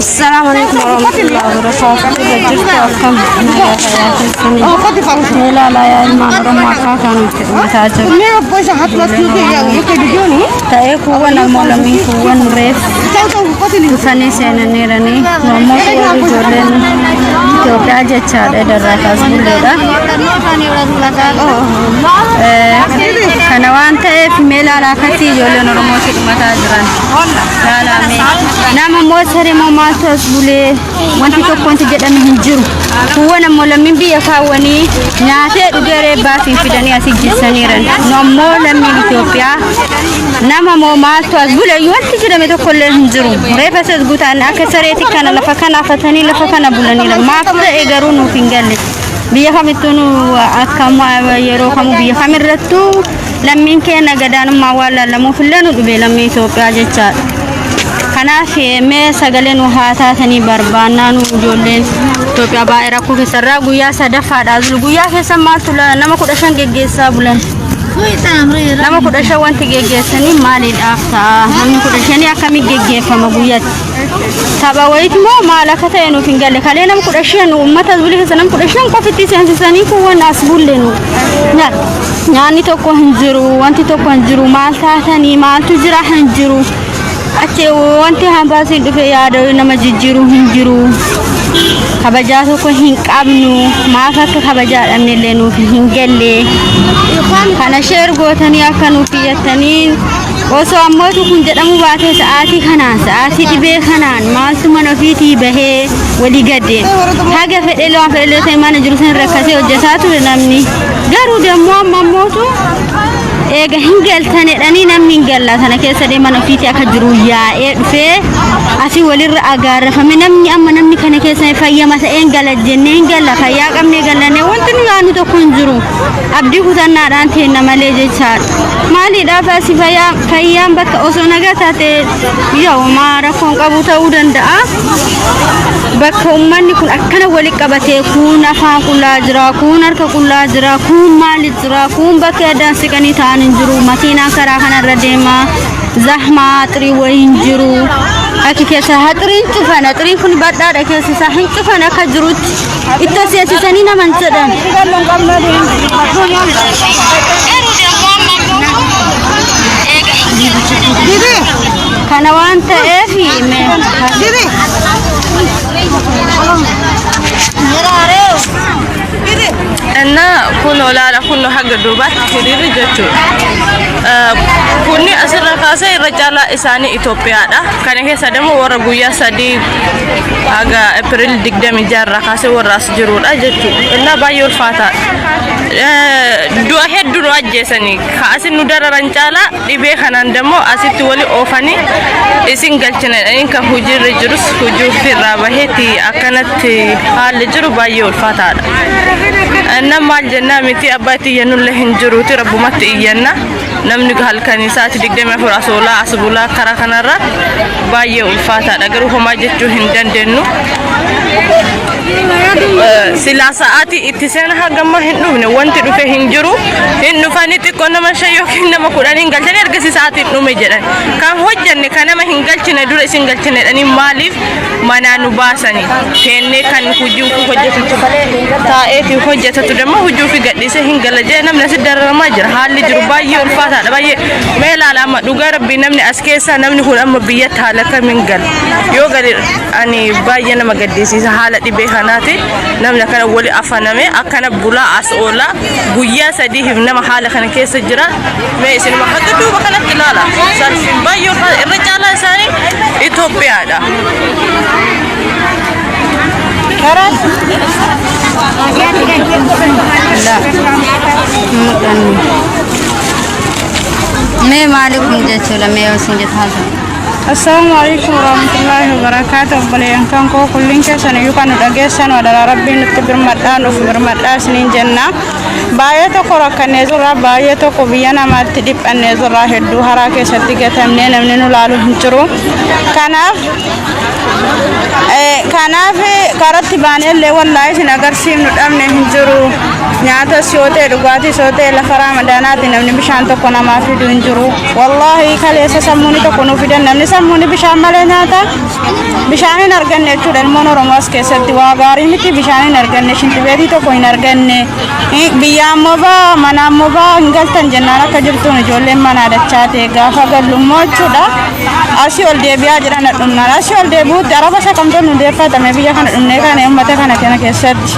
Assalamu alaikum warahmatullahi wabarakatuh. Jirtu akkam nagaa fayyaa keessanii. Ilaalaa yaa ilmaan Oromoo akkaataa nuti dhumataa jiru. Ta'ee kuuwwan ammoo lammiin kuuwwan reef dhufanii seenaniiranii namoota warri ijoolleen Itoophiyaa jechaadha irraa kaasbulleedha. Kana waan ta'eef mee ilaalaa akkatti ijoolleen Oromootti dhumataa jiran. Ilaalaa mee. Nama immoo saree moo maaltu as bulee wanti tokko wanti jedhame hin jiru. Kuuwwan ammoo lammiin biyya kaawwanii nyaatee dhugee reebbaa fi fidanii asii jissaniiran. Nu ammoo lammiin Itoophiyaa nama moo maaltu as bule wanti jedhame tokko illee hin jiru. Reefa as guutaan akka sareetti kana lafa kana afatanii lafa kana bulaniira. Maaf ta'e garuu nuuf hin galle. Biyya kamittuu nu akkam yeroo kamuu biyya kamirrattuu lammiin keenya gadaanummaa waan laallamuuf illee nu dhube lammii Itoophiyaa jechaadha. Kanaaf mee sagalee nu haa taatanii barbaannaa nu ijoolleen Itoophiyaa baay'ee rakkoo keessarraa guyyaa sadaffaadha. Guyyaa keessa maaltu nama 15 geggeessaa bulan. Nama 15 wanti geggeessanii maaliidhaaf ta'a? Namni 15 akkamiin geggeeffama guyyaatti? Tapha wayiiti moo maal akka ta'e nuuf hin galle. Kalee nama 15 uummata as bulee keessa nama 15 qofitti seensisanii kuuwwan as bulle nu. Nyaanni tokko hin jiru, wanti tokko hin jiru, maal taatanii maaltu jira hin jiru. Achi wanti hambaasiin dhufe yaada nama jijjiiru hin jiru. Kabajaa tokko hin qabnu. Maaf akka kabajaa dhabne illee nuuf hin galle. Kana sheer gootanii akka nuuf iyyattanii osoo ammootu kun jedhamuu baatee sa'aatii kanaan sa'aatii dhibee kanaan maaltu mana ofiitii bahee walii gadde. Haga fedhee waan fedhee ta'e mana jiru san rakkatee hojjetaa ture namni. Garuu dammoo amma ammootu eega hin galtan jedhanii namni hin galla sana keessa deeman ofiitii akka jiru yaa'ee dhufee asii walirra agaarrafame namni amma namni kana keessa fayyama ta'een gala jennee hin galla fayyaa qabnee gallanee wanti nu yaadnu tokko hin jiru abdii kutannaadhaan teenna malee jechaadha. Maaliidhaaf asii fayyaan bakka osoo nagaa taate yaa rakkoon qabu ta'uu danda'a. Bakka uummanni kun akkana walitti qabatee kun afaan qullaa jira, kun harka qullaa jira, kun maali jira, kun bakka addaan siqanii ta'an hin jiru, makiinaan karaa kanarra deema, zahmaa xirii wayii hin jiru. Akki keessa haxiriin cufan, haxiriin kun badhaadha keessa isaa hin cufan akka jirutti ittoo seensisanii naman jedhan. Kana waan ta'eef Innaa kun olaadha kun haga duubaatti hiriirri jechuudha. Kunni asirra kaasee irra caalaa isaanii Itoophiyaadha. Kana keessa immoo warra guyyaa 3 haga April 26 irraa kaasee warra as jirudha jechuudha. Innaa baay'ee ulfaataadha. Du'a hedduu nu ajjeesanii ka asin nu dararan caalaa dhibee kanaan dammoo asitti wali oofanii isin galchina jedhanii kan hojiirra jirus hojii ofirraa baheeti akkanatti haalli jiru baay'ee ulfaataadha. Nam maal jennaa miti abbaa itti iyyannullee hin jiruuti rabbumatti iyyanna namni halkanii sa'aatii 24 as oolaa as bulaa karaa kanarra baay'ee ulfaataadha garuu homaa jechuu hin dandeenyu. Silaa sa'aatii itti seena hagamma hin dhufne wanti dhufe hin jiru hin dhufanii xiqqoo nama 5 yookiin nama 10 hin galchanii ergasii sa'aatiin dhume jedhan kan hojjanne kan nama hin galchine dura isin galchine jedhanii maaliif manaa nu baasanii teennee kan hojii ofii hojjetatu taa'eefi hojjetatu dammoo hojii ofii gadhiisee hin gala jee namni asitti dararamaa jira haalli jiru baay'ee ulfaataadha baay'ee mee ilaala amma dhugaa rabbii namni as keessaa namni kun amma biyyatti haala kamiin gala yoo gale ani baay'ee nama gaddisiisa haala dhibee kanaati namni akkana wali afaname akkana bulaa as oolaa guyyaa sadiif nama haala kana keessa jira mee isinuma haga duuba kanatti ilaala salphiin baay'ee ulfaata irra caalaa isaanii Itoophiyaadha. Mee maali kun jechuudha mee yoo isin jettu haasa'u. Assalamu alaikum warahmatullahi wabarakatuh. Obboleeyyan kan koo kulliin keessan iyyuu kan nu dhageessan wadaraa rabbiin nutti birmadhaa nuuf birmadhaa isiniin jenna. Baay'ee tokko rakkannee jirra baay'ee tokko biyya namaatti dhiphannee jirra hedduu haraa keessatti gatamnee namni nu laalu hin jiru. Kanaaf kanaaf karatti baanee illee wallaahi isin agarsiifnu dhabne hin jiru. Nyaatas yoo ta'e, dhugaatis yoo ta'e, lafa Raamadaanaati namni bishaan tokko namaa fidu hin jiru. Wallaahi, kaleessa sammuuni tokko nuu fidan. Namni sammuuni bishaan malee nyaata? Bishaan hin arganne jechuudha. Ilmoon Oromoo as keessatti waa gaarii miti. Bishaan hin arganne, shintibeetii tokko hin arganne. Biyya ammoo baa, mana ammoo baa hin galtan jennaan akka jirtuun ijoolleen manaa dachaa ta'e. Gaafa gallu immoo jechuudha, asii ol deebi'aa jiran dhumnaan asii ol deebi'utti araba isa kamtu nu deeffatame? Biyya kana dhumnee kana uummata kana keessatti,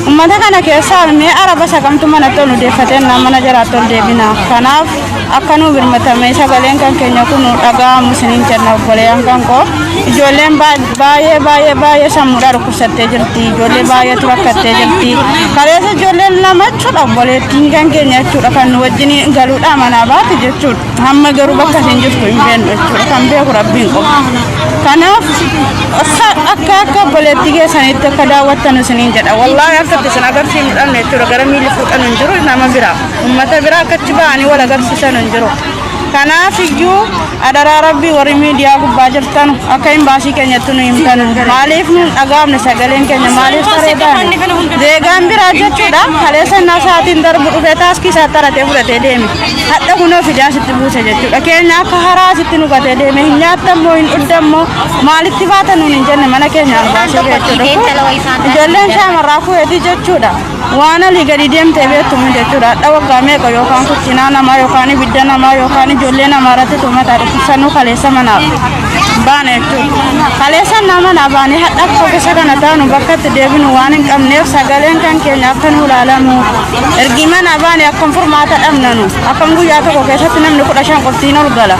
uummata kana keessaa mee araba isa kamtu manatti ol nu deeffatee naan mana jaraatti ol deebina? Kanaaf akka nu birmatame, sagaleen kan keenya kun nu dhaga'amu isiniin jenna. Obboleeyyan kan koo, ijoolleen baay'ee baay'ee baay'ee sammuudhaa dhukkubsattee jirti. Ijoollee baay'eetu rakkattee jirti. Kaleessa ijoolleen lama jechuudha, obboleettiin kan keenya jechuudha, kan nu wajjin galuudhaa manaa baate jechuudha, hamma garuu bakka isin jirtu hin beeknu jechuudha. Kan beeku Rabbiin qofa. Kanaaf akka obboleettii keessanitti akka daawwattan isiniin jedha. Wallaahi, akka itti isin agarsiifnu dhabne jechuudha. Gara miilli fuudhan hin jiru. Nama bira, ummata bira akkachi ba'anii wal agarsiisan hin jiru. Kanaaf iyyuu adaraa Rabbii, warri miidiyaa gubbaa jirtan, akka imbaasii keenyatti nu himtan. Maaliif nu dhagaamne? Sagaleen keenya maaliif saree taane? Zeegaan biraa jechuudha, kaleessa innaa sa'aatiin darbu dhufee taaskii isaa taratee fudhatee deeme. Hadha kunoo fidaa sitti buuse jechuudha. Keenya akka haraa sitti nu gatee deeme. Hin nyaattammoo, hin dhugdammoo, maalitti baatan nuun hin jenne, mana keenyaan baasee jechuudha. Ijoolleen shaamarraa kuweetii jechuudha, waan alii gadi deemtee beektumu jechuudha. Hadha waggaa meeqa yookaan kuchinaa namaa yookaan ibidda namaa yookaan ijoollee namaa irratti tumataa dhukkubsannuu kaleessa manaaf baane jechuudha. Kaleessa nama manaa baanee hadha akka gosa kana taanu bakka itti deebinu waan hin qabneef, sagaleen kan keenya akka nu ilaalamu. Ergii manaa baane akkam furmaata dhabnanu? Akkam guyyaa tokko keessatti namni 15 qoftiin ol gala?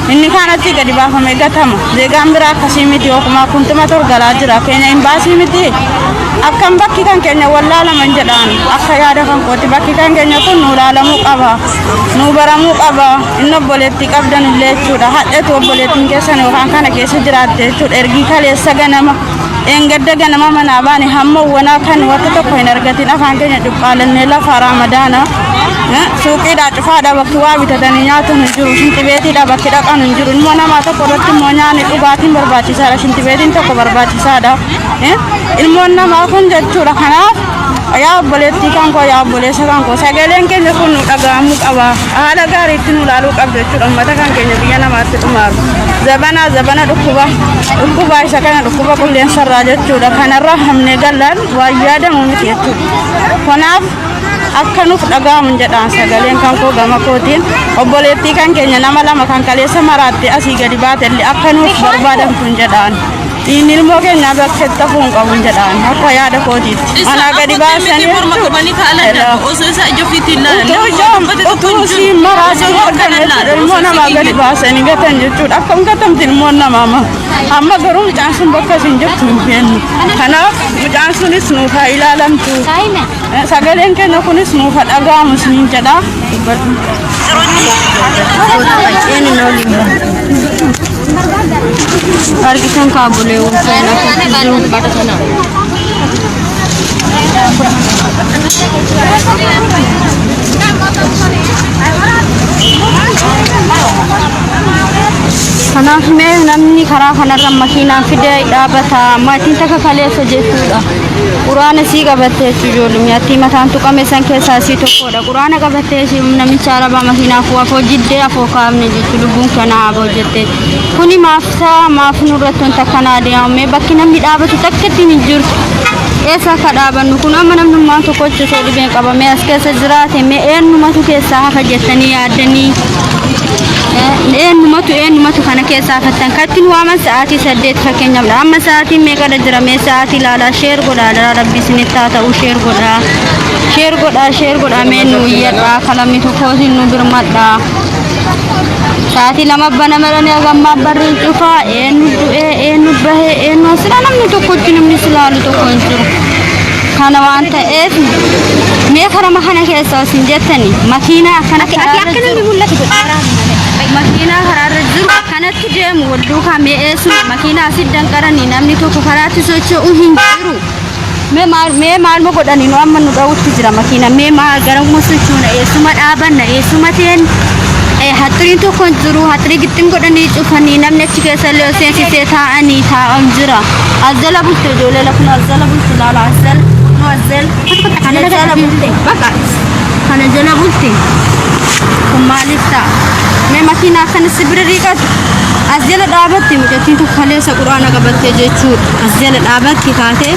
Inni kaan achii gadi baafamee gatama. Zeegaan biraa akkasii miti, yookumaa kuntumatu ol galaa jira. Keenya imbaasii miti. Akkam bakki kan keenya wallaalaman jedhaan. Akka yaada kan kooti, bakki kan keenya kun nu ilaalamuu qaba, nu baramuu qaba. Inni obboleettii qabdan illee jechuudha, hadheetu obboleettiin keessan yookaan kana keessa jiraatte jechuudha. Ergii kaleessa ganama, dheengadda ganama manaa baane hamma wanaa kan wanta tokko hin argatin, afaan keenya cuqqaalannee lafa Raamadaana. Suuqiidhaa cufaadha, bakki waa bitatanii nyaatan hin jiru, shintibeetiidha bakki dhaqan hin jiru. Ilmoo namaa tokko irratti immoo nyaanni dhugaatiin barbaachisaadha, shintibeetiin tokko barbaachisaadha ilmoon namaa kun jechuudha. Kanaaf yaa obboleettii kan koo, yaa obboleessa kan koo, sagaleen keenya kun nu dhaga'amuu qaba. Haala gaariitti nu ilaaluu qabdu jechuudha. Uummata kan keenya biyya namaatti dhumaaru, zabana zabana dhukkuba dhukkuba isa kana, dhukkuba qilleensarraa jechuudha, kanarraa hamnee gallaan waan yaadamu miti jechuudha. Kanaaf akka nuuf dhaga'amu jedhaan sagaleen kan koo gama kootiin. Obboleettii kan keenya nama lama kan kaleessa maraatte asii gadi baate illee akka nuuf barbaadamtu hin jedhaan. Dhiinni ilmoo keenyaa bakka itti hafuu hin qabu hin jedhaan akka yaada kootiitti. Manaa gadi baasanii jechuudha. Osoo isaa ija ofiitiin ilaalan. Utuu sii maraatti argan jechuudha. Ilmoo namaa gadi baasanii gatan jechuudha. Akkam gatamti ilmoon namaa? Amma garuu mucaan sun bakka isin jirtu hin beeknu. Kanaaf mucaan sunis nuuf haa ilaalamtu. Sagaleen keenya kunis nuuf haa dhaga'amu isiniin jedha. Eenyu waliin argitan kaabuleewwan kan akka jiru. Kanaaf mee namni karaa kanarra makiinaan fidee dhaabata. Maatiin takka kaleessa jechuudha. Quraana sii qabattee jechuudha, ijoollee nyaattii mataan tuqame san keessaa sii tokkodha. Quraana qabattee si namicha arabaa makiinaa afoo jiddee afoo kaafne jechuudha, lubbuun kanaa aboo jette. Kuni maaf ta'a? Maaf nurratti wanta akkanaa deemamu? Mee bakki namni dhaabatu takkatti hin jiru. Eessa akka dhaabannu kun amma namnummaan tokko osoo dhibeen qabamee as keessa jiraate, mee eenyumatu keessaa hafa jettanii yaaddanii? Eenyumatu kana keessaa hafattan? Kattiin waaman sa'aatii 8 fakkeenyaaf amma sa'aatiin meeqadha jira? Mee sa'aatii ilaalaa, share godhaa. Daraa Rabbi isinitti haa ta'u. Share godhaa, share godhaa, share godhaa. Mee nu iyyadhaa, kalamni tokkootiin nu birmadhaa. Sa'aatii 2 banamadhanii hagammaa barri cufaa. Eenyu du'ee, eenyu bahee, eenyu asirraa, namni tokkochi namni silaalu tokko hin jiru. Kana waan ta'eef mee karama kana keessa osin jettani, makiinaa akkana karaarra jiru, makiinaa karaarra jiru akkanatti deemu wal duukaa. Mee eessuma makiinaa asit danqaranii namni tokko karaatti socho'u hin jiru. Mee maal, mee maaluma godhanii? Nu amma nu dha'utti jira makiina. Mee maal garuma sochoona? Eessuma dhaabanna? Eessuma teen? Haxiriin tokko hin jiru. Haxirii gixxim godhanii cufanii, namni achi keessa illee seensisee taa'anii taa'an jira. As jala bulti ijoollee, lafun as jala bulti, ilaala as jala. Kunoo as jala kana jala bulte. Bakka kana jala bulte. Kun maaliif ta'a? Mee makiinaa akkana si bira riiqatu. As jala dhaabatti mucattiin tokko kaleessa quraana qabattee jechuudha. As jala dhaabatti kaatee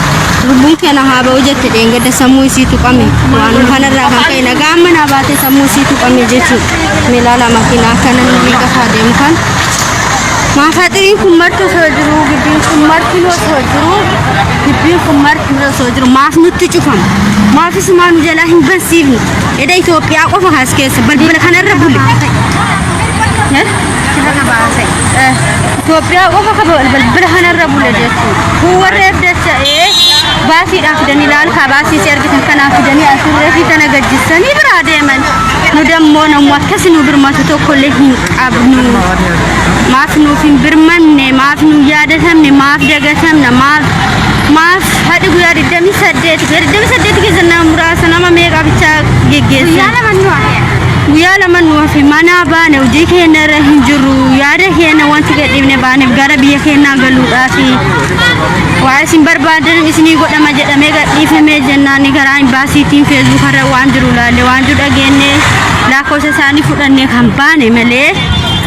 lubbuun keenya haa ba'u jette dheengadda sammuu isii tuqame. Waan kanarraa kan ka'e nagaan manaa baatee sammuu isii tuqame jechuudha. Mee ilaala makiinaa akkana inni riiqataa deemu kan. Maafaxiriin kun marti osoo jiruu gibbiin kun marti osoo jiruu gibbiin kun marti osoo jiru maaf nutti cufama? Maaf isumaa nu jalaa hin bansiifne? Eda Itoophiyaa qofa as keessa balbala kanarra bule. Itoophiyaa qofa ka balbala kanarra bule jechuudha. Kun warra dacha'ee baasiidhaan fidanii laal kaa baasii si argitan kanaa fidanii asirra fi kana gajjissanii biraa deeman. Nu dammoo namuu akkasi nu birmatu tokkollee hin qabnu. Maaf nuuf hin birmanne, maaf nu yaadatamne, maaf dagatamna, maaf maaf haadhi guyyaa 28 guyyaa 28 keessa nama muraasa nama meeqa bichaa geggeessan. Guyyaa lama nu hafe manaa baane hojii keenya irra hin jirru yaada keenya wanti gadhiifne baaneef gara biyya keenyaa galuudhaafi waa isin barbaadan isinii godhama jedhamee gadhiifamee jennaan karaa imbaasiitiin feesbuuk irra waan jiru laalle waan jiru dhageenye lakkoofsa isaanii fudhannee kan baane malee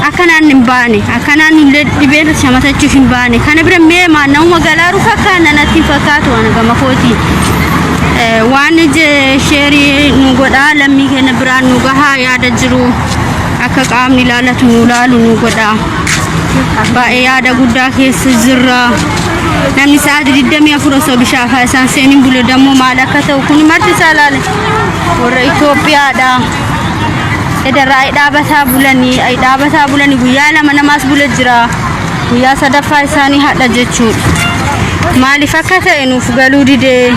akkanaan hin baane akkanaan illee dhibeen shamatachuuf hin baane kana bira mee maa namuma galaaru fakkaanna natti hin fakkaatu waan gama kooti. Waan sheerii nu godhaa lammii keenya biraan nu gahaa yaada jiru akka qaamni ilaalatu nu laalu nu godhaa. Baay'ee yaada guddaa keessa jirra. Namni sa'aatii 24 osoo bishaan afaan isaan seeniin bule dammoo maal akka ta'u kun marti isaa laale warra Itoophiyaadha. Edarraa ay dhaabataa bulanii ay dhaabataa bulanii guyyaa lama namaas bule jira. Guyyaa sadaffaa isaanii hadha jechuudha. Maaliif akka ta'e nuuf galuu didee.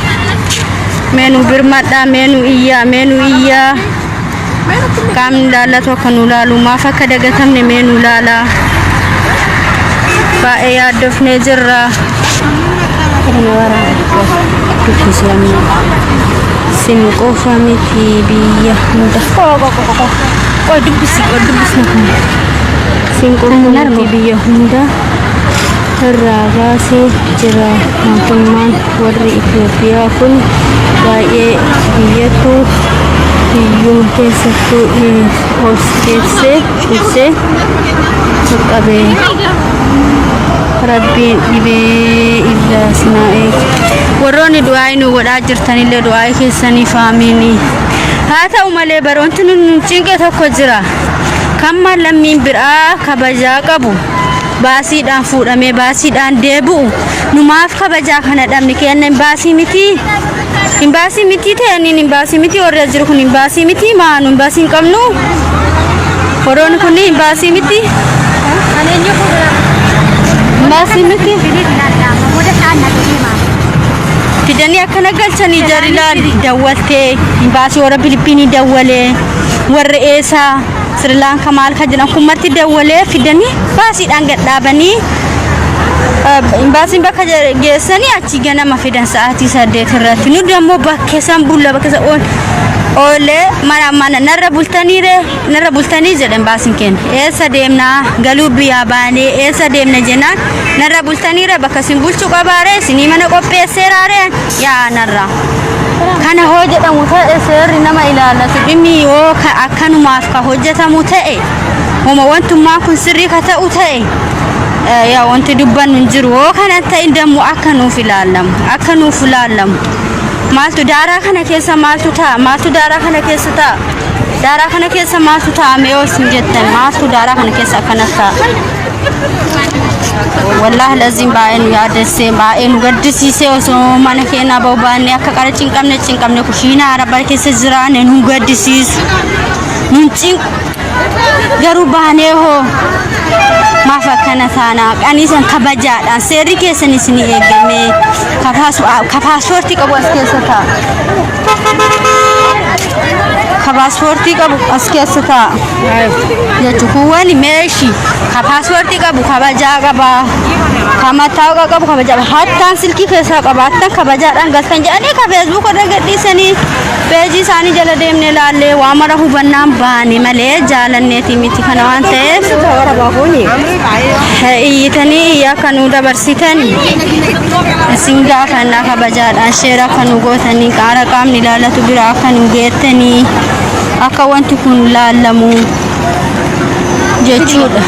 Mee nu birmadhaa, mee nu iyyaa, mee nu iyyaa. Qaamni ilaallatu akka nu laalu maaf akka dagatamne mee nu laala. Baay'ee yaaddofnee jirra. Sin qofa miti biyya hunda. Qoy dubbisi, qoy dubbisi. Sin qofa miti biyya hunda irraa baasee jira. Mootummaan warri Itoophiyaa kun baay'ee biyyattuu hiyyuma keessattuu of ibsee ibsee qaqqabe. Rabbiin dhibee irraa sinaa eegu. Warroonni du'aa'ii nu godhaa jirtanillee du'aa'ii keessaniif aamiini. Haa ta'u malee baroonti nu cinqe tokko jira. Kan lammiin biraa kabajaa qabu. Baasiidhaan fuudhamee baasiidhaan deebi'u nu maaf kabajaa kana dhabne kenna hin baasii miti hin baasii miti ta'aniin hin baasii miti warri as jiru kun hin baasii miti maa nu hin baasii hin qabnu warroonni kun hin baasii miti hin baasii miti fidanii akkana galchanii jarri laal dawwaltee hin baasii warra Filipiinii dawwalee warra eesaa Sirilaanka maal kan jedhan kun marti dawwalee fidanii baasiidhaan gad dhaabanii baasiin bakka geessanii achi ganama fidan sa'aatii 8 irratti. Nuti ammoo bakkee san bulla bakka san oolee mana mana narra bultaniire narra bultanii jedhan baasiin keenya. Eessa deemnaa galuu biyyaa baanee eessa deemna jennaan narra bultaniire bakka isin bulchuu qabaare isinii mana qopheesseeraare yaa narra. Kana hoo jedhamu ta'e seerri nama ilaallatu dhimmi yoo akkanumaaf ka hojjetamu ta'e homa wantummaan kun sirrii ka ta'u ta'e yaa wanti dubbannu hin jiru hoo kana ta'in dammoo akka nuuf ilaallamu akka nuuf ilaallamu maaltu daaraa kana keessa maaltu ta'a maaltu daaraa kana keessa ta'a daaraa kana keessa maaltu ta'a mee yoo isin jettan maaltu daaraa kana keessa akkana ta'a. Wallaahi laziin baay'ee nu yaaddessee baay'ee nu gaddisiisee osoo mana keenyaa ba'u baannee akka qara cinqamne cinqamne kushiinaa arabaa keessa jiraanne nu gaddisiisu nun cinqu garuu baanee hoo maaf akkana taanaa qaniisan kabajaadhaan seerri keessan isin eegamee ka paaspoortii qabu as keessa ta'a. Ka paaspoortii qabu as keessa taa'a jechuun kun wani meeshi ka paaspoortii qabu kabajaa qaba. Ka mattaawaqaa qabu kabajaa hattaan silkii keessaa qabaattan kabajaadhaan galtan jedhanii ka feesbuuk irra gadhiisanii peejii isaanii jala deemnee laallee waa mara hubannaan baane malee jaalanneeti miti. Kana waan ta'eef iyyitanii iyya akka nuu dabarsitan isin gaafannaa. Kabajaadhaan share akka nu gootanii, qaara qaamni ilaalatu bira akka nu geettanii, akka wanti kun laallamu jechuudha.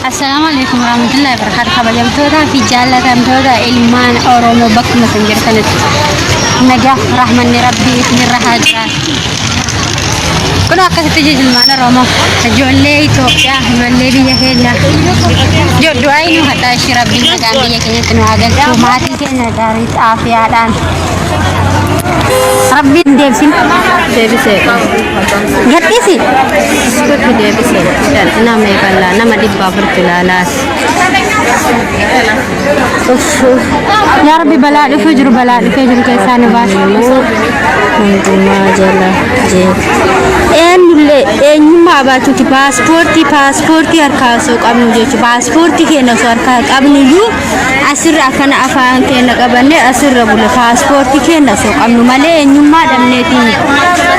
Assalaamu alaikum warahmatullahi wabarakatuh. Kabajamtootaa fi jaallatamtoota ilmaan Oromoo bakkuma isin jirtanitti nagaaf rahmanni Rabbii isinirra haa jiraatu. Kun akkasitti ilmaan Oromoo, ijoollee Itoophiyaa, ijoollee biyya keenya du'aa nu hadhaa ishee Rabbiin nagaan biyya keenyatti nu haa galchu, maatii keenya gaarii xaafiyaadhaan Rabbiin deebisin. Deebisee. Gadhiisi. Iskutti deebisee. Nama eegallaa nama 400 ilaalaas. Yaa Rabbi, balaa dhufee jiru, balaa dhufee jiru keessaa nu baasi. Hundumaa jala jee. Eenyullee eenyummaa abaachuuti paaspoortii harkaa osoo qabnu jechuudha. Paaspoortii keenya osoo harkaa qabnu iyyuu asirra akkana afaan keenya qabannee asirra bule, paaspoortii keenya osoo qabnu malee eenyummaa dhabneetiin.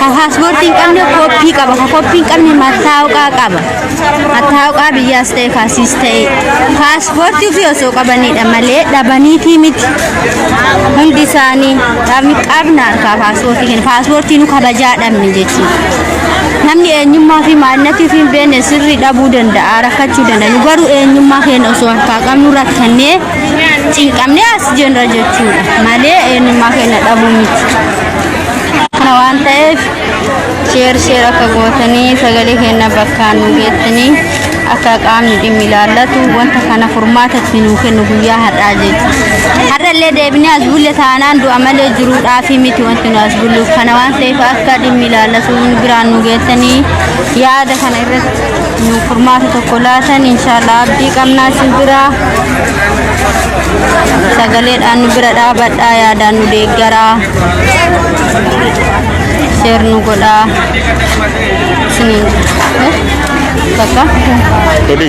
Ka paaspoortii hin qabne kooppii qaba. Ka kooppii hin qabne mattaawqaa qaba. Mattaawqaa biyyaas ta'e kaasiis ta'e paaspoortii ofii osoo qabanidha malee dhabaniitii miti. Hundi isaanii qabna harkaa paaspoortii keenya. Paaspoortii nu kabajaa dhabne jechuudha. Namni eenyummaa fi maannatii fi hin beekne sirrii dhabuu danda'a, rakkachuu danda'a. Nu garuu eenyummaa keenya osoo harkaa qabnu rakkannee cinqamnee as jirra jechuudha malee eenyummaa keenya dhabuu miti. Kana waan ta'eef share share akka gootanii, sagalee keenya bakkaan nu geettanii, akka qaamni dhimmi ilaallatu wanta kana furmaatatti nuu kennu guyyaa har'aa jechuudha. Har'allee deebinee as bulle taanaan du'a malee jiruudhaafi miti wanti nu as bulluuf. Kana waan ta'eef akka dhimmi ilaallatu biraan nu geettanii, yaada kana irratti nu furmaata tokko laatan inshaallah abdii qabnaa isin biraa. Sagaleedhaan nu bira dhaabadhaa, yaadaan nu deeggaraa, share nu godhaa isiniin bakka. Ready?